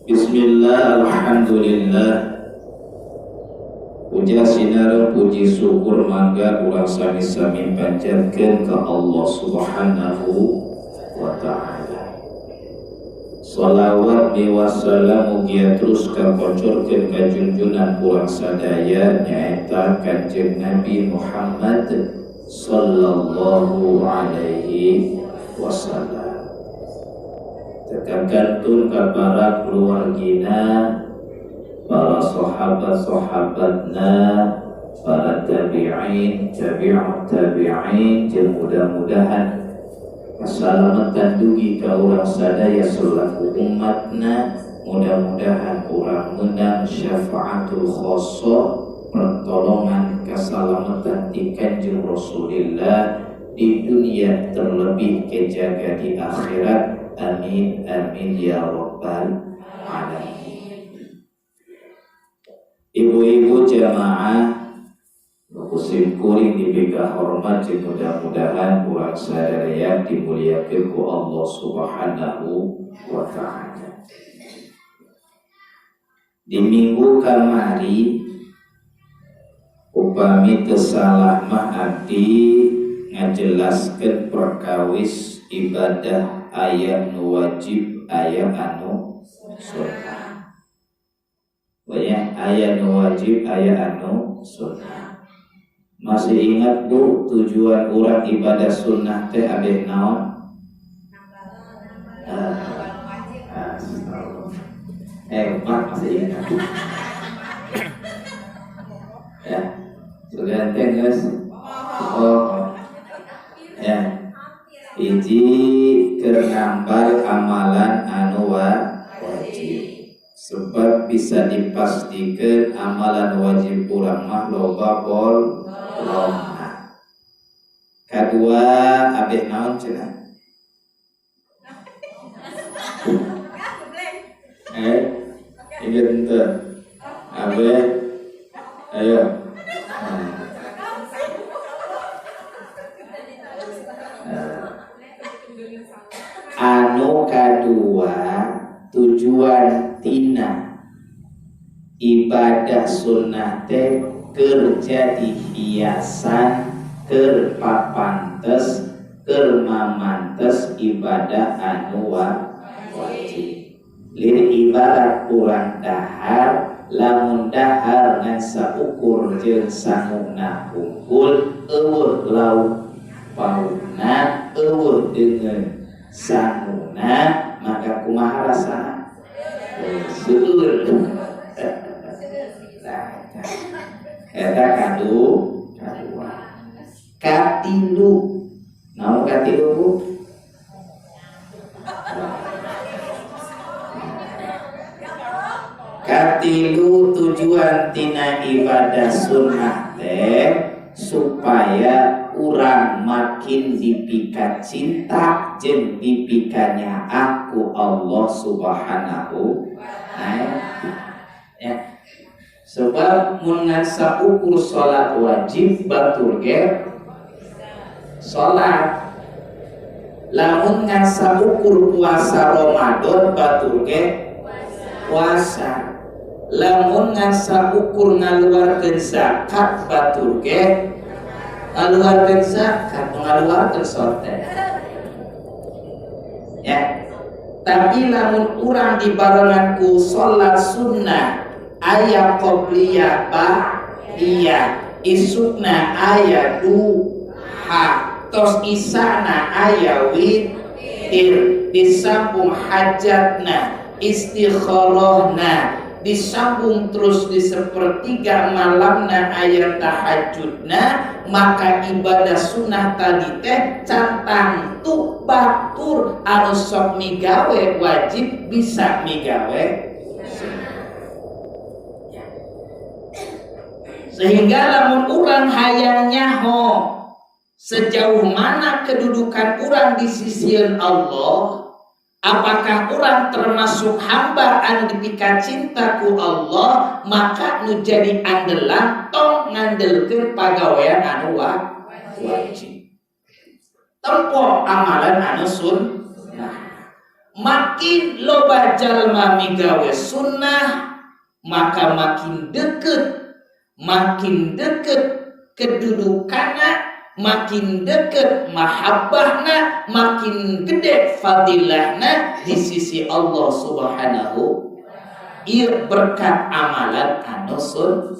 Bismillah, alhamdulillah. Puja sinareng puji syukur mangga urang sami-sami panjatkeun ka Allah Subhanahu wa Ta'ala. Salawat miwah salam mugia terus kakocorkeun ka junjunan urang sadaya, nyaeta Kanjeng Nabi Muhammad sallallahu alaihi wasallam. Teu kantun ka para keluargina, para sahabat-sahabatna, para tabi'in, tabi'ut tabi'in, jeung mudah-mudahan keselamatan dugi ka urang sadaya selaku umatna. Mudah-mudahan urang menang syafaatul khassah, pertolongan keselamatan di Kanjeng Rasulillah di dunia, terlebih kejaga di akhirat. Amin amin ya rabbal alamin. Ibu-ibu jamaah nu sim kuring dipika hormat jeung mudah-mudahan urang sadaya dimuliakeun ku Allah Subhanahu wa Ta'ala. Di minggu kamari, upami teu salah mah, abdi ngajelaskeun perkawis ibadah aya nu wajib, aya anu sunnah. Banyak aya nu wajib, aya anu sunnah. Masih ingat, Bu, tujuan urang ibadah sunnah teh abeh naon? Ah, Pak, masih ingat? Ya, sudah teh geus. Oh, ya. Hiji, keur nambal amalan anu wajib. Sebab bisa dipastikan amalan wajib urang mah loba bolongna. Kedua, abeh naon cenah? Eh, ingat ente. Abeh, ayo. Nah. Nah. Anu kadua, tujuan tina ibadah sunnah teh keur jadi hiasan, keur papantes, keur mamantes ibadah anu wajib. Lir ibarat urang dahar, lamun dahar ngan saukur jeung sanguna hungkul, euweuh lauk paukna, euweuh dengan sanguna, maka kumaha rasana? Seueur. Nah, eta kadua. Katilu, naon katilu, Bu? Katilu, tujuan tina ibadah sunnah teh supaya urang makin dipika cinta jeung dipikanya aku Allah Subhanahu ya. Sebab mun ngan saukur salat wajib, batur ge salat. Lamun ngan saukur puasa Ramadan, batur ge puasa. Lamun ngan saukur ngaluarkeun zakat, batur ge ngaluarkeun zakat, ngaluarkeun sote ya. Tapi lamun urang dibarengan ku salat sunnah, aya qobliyah, ba'diyah, isukna aya duha, tos isana aya witir, disambung hajatna, istikharahna, disambung terus di sepertiga malamna aya tahajudna, maka ibadah sunnah tadi teh can tangtu batur anu sok migawe wajib bisa migawe sunnah. Ya. Sehingga lamun urang hayang nyaho sejauh mana kedudukan urang di sisi Allah, apakah urang termasuk hamba anu dipika cinta ku Allah, maka nu jadi andelan tong ngandelkeun pagawean anu wajib. Tempo amalan anu sunnah. Makin loba jalma migawe sunnah, maka makin deket kedudukanna, makin deket mahabbahna, makin gede fadilahna di sisi Allah Subhanahu. Ieu berkat amalan anu sun.